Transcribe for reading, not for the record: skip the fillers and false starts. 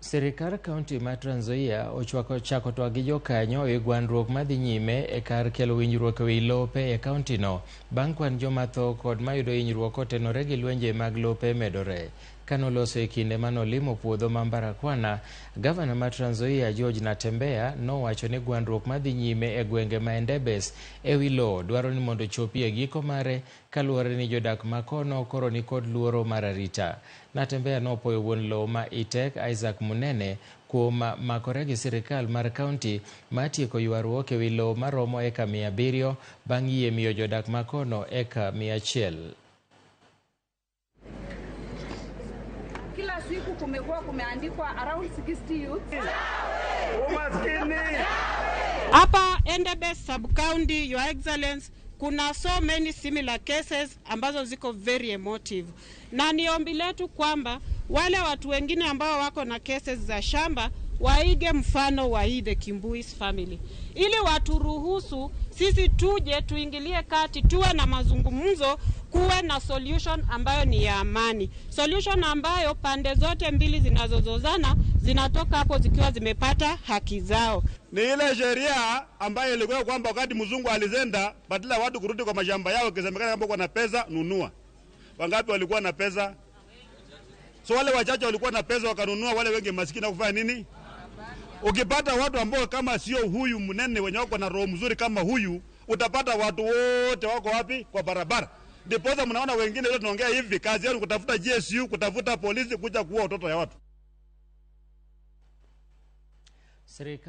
Sirkar kaunti ma Trans Nzoia ochwako chako twak gi jokanyo e gwandruok madhi nyime e kar kelo winjruok e wi lope e kaunti no bang' kwan joma tho kod mayudo hinyruok kotenore gi lwenje mag lope medore. Kanoloso e kinde manolimo puodho ma Mbarakwana, gavana ma Trans Nzoia George Natembeya nowacho ni gwandruok madhi nyime e gwenge ma Endebess e wi lowo dwaro ni mondo ochopi e giko mare kaluwore ni jodak makono koro nikod luoro mar arita. Natembeya nopuoyo wuon lowo ma Itek Isaac Munene kuom makore gi sirikal mar kaunti ma tieko ywaruok e wi lowo maromo eka 700 bang' yie miyo jodak makono eka 100. Kila siku kumekuwa kumeandikwa around 60 youths. Hapa Endebess sub county, Your Excellency, kuna so many similar cases ambazo ziko very emotive, na ni ombi letu kwamba wale watu wengine ambao wako na cases za shamba waige mfano wa hii the Kimbuis family, ili waturuhusu sisi tuje tuingilie kati, tuwe na mazungumzo, kuwe na solution ambayo ni ya amani, solution ambayo pande zote mbili zinazozozana zinatoka hapo zikiwa zimepata haki zao. Ni ile sheria ambayo ilikuwa kwamba wakati mzungu alizenda, badala ya watu kurudi kwa mashamba yao, ikisemekana kwamba kuna pesa nunua. Wangapi walikuwa na pesa? So wale wachache walikuwa na pesa wakanunua, wale wengi maskini kufanya nini? Ukipata watu ambao kama sio huyu Munene wenye wako na roho mzuri kama huyu, utapata watu wote wako wapi? Kwa barabara. Ndiposa mnaona wengine leo tunaongea hivi, kazi yao ni kutafuta GSU, kutafuta polisi kuja kuua watoto ya watu. Serikali